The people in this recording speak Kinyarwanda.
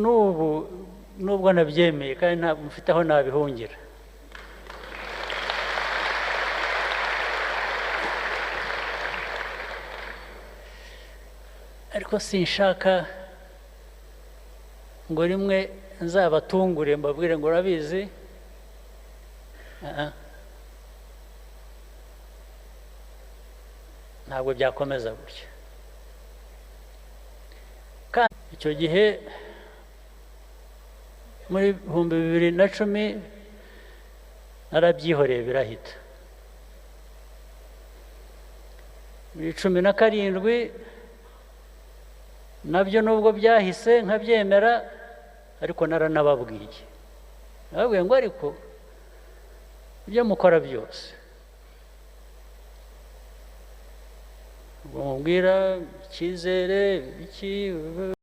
N'ubu nubwo nabyemeye, kandi ntabwo mfite aho nabihungira. Ariko sinshaka ngo rimwe nzabatungure mbabwire ngo urabizi. Ah, ah. Ntabwo byakomeza gutya. Kandi icyo gihe muri 2010 narabyihoreye birahita. Muri 17 nabyo nubwo byahise nkabyemera, ariko naranababwiye, nababwiye ngo ariko ibyo mukora byose, ubwo mubwira icyizere iki.